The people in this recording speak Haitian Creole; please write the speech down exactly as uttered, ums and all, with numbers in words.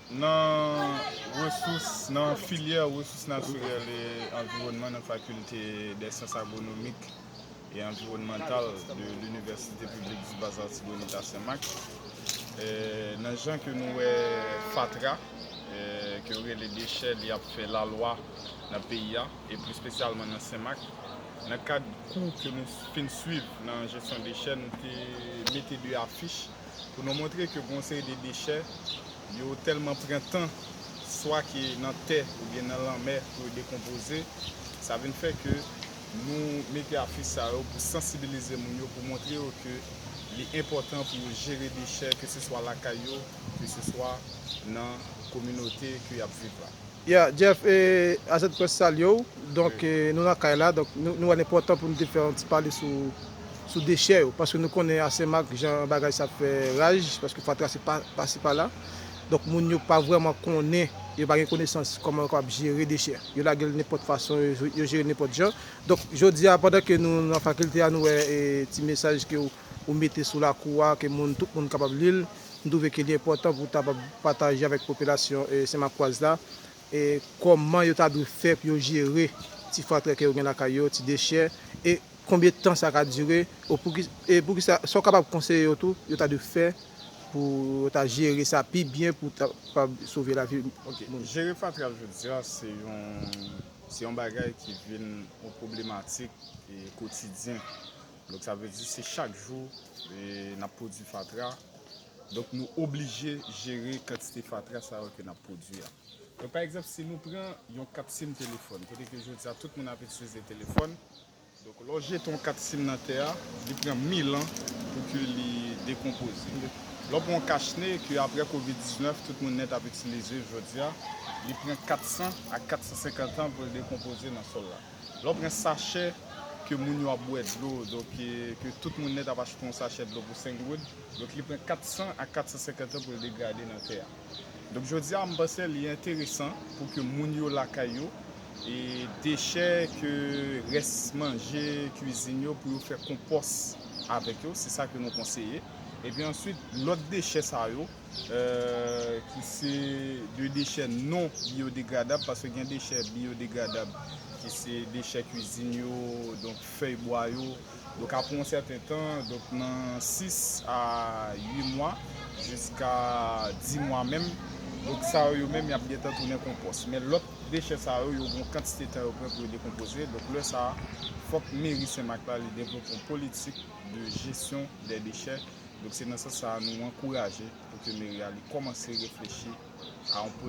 Nan resous, nan filyè resous natirèl e anviwònman nan Fakilte dè Syans Agwonomik e Anviwònmantal de Linivèsite Piblik di Baz Latibonit a Senmak, eh, nan jan ke nou wè fatra, eh, ke yo rele dechè, li ap fè lalwa nan peyi a, e pli espesyalman nan Senmak. Nan kad kou ke nou fin swiv nan jesyon dechè, nou te mete de afich pou nou montre ke gen yon seri de dechè, yo tèlman pran tan, swa ke nan tè oubyen nan lanmè pou yo dekonpoze. Sa vin fè ke nou mete afich sa yo pou sansibilize moun yo, pou montre yo ke li enpòtan pou yo jere dechè, ke se swa lakay yo, ke se swa nan kominote ke y ap viv la. Yeah, Jeff, eh, A Z Press salye w. Donk, eh, nou nan kay la, donk nou, nou wè l enpòtan pou nou te fè yon ti pale sou, sou dechè yo. Paske nou konnen a Senmak, jan bagay sa ap fè raj, paske fatra se pa, pase pa la. Donk, moun yo pa vrèman konnen, yo pa gen konesans kòman yo kapab jere dechè. Yo lage l nenpòt fason, yo, yo jere l nenpòt jan. Donk, jodi a, pandan ke nou nan fakilte a, nou wè, eh, ti mesaj ke w, ou mete sou lakou a, ke moun, tout moun kapab li l. M twouve ke li enpòtan pou w ta pataje avèk popilasyon, eh, Senmakwaz la, e kòman yo ta dwe fè pou yo jere ti fatra ke yo gen lakay yo, ti dechè, e konbyen tan sa ka dire, e poukisa, sa w kapab konseye yo tou, yo ta dwe fè pou yo ta jere sa pi byen, pou ta kapab sove lavi moun. Ok, jere fatra jodi a, se yon, se yon bagay ki vin yon pwoblematik, e, kotidyen. Donk, sa vle di se chak jou, e, n ap pwodui fatra. Donk, nou oblije jere kantite fatra sa yo ke n ap pwodui a. Donk, pa egzanp, si nou pran yon kat sim telefòn, kote ke jodi a tout moun ap itilize telefòn, donk, lè w jete yon kat sim nan tè a, li pran mil an pou ke li dekonpoze. Lè w pran yon kach ne, ke apre kovid diznèf, tout moun nèt ap itilize jodi a, li pran kat san a kat san senkant an pou l dekonpoze nan sòl la. Lè w pran sachè ke moun yo ap bwè dlo, donk, ke, ke tout moun nèt ap achte yon sachè dlo pou senk goud, donk, li pran kat san a kat san senkant an pou l degrade nan tè a. Donk, jodi a, m panse li enteresan pou ke moun yo lakay yo, e dechè ke rès manje, kwizin yo, pou yo fè konpòs avèk yo, se sa ke nou konseye. Epi answit, lòt dechè sa yo, eh, ki se de dechè non byodegradab, paske gen dechè byodegradab, ki se dechè kwizin yo, donk fèy bwa yo. Donk, apre yon sèten tan, donk, nan sis a uit mwa, jiska dis mwa menm, donk, sa yo, yo menm, y ap gentan tounen konpòs. Men lòt dechè sa yo, yo gen yon kantite tan yo pran pou yo dekonpoze. Donk, lè sa a, fòk meri Senmak la, li devlope yon politik de jesyon dè dechè. Donk, se nan sans sa a, nou ankouraje pou ke meri a, li kòmanse reflechi a yon politik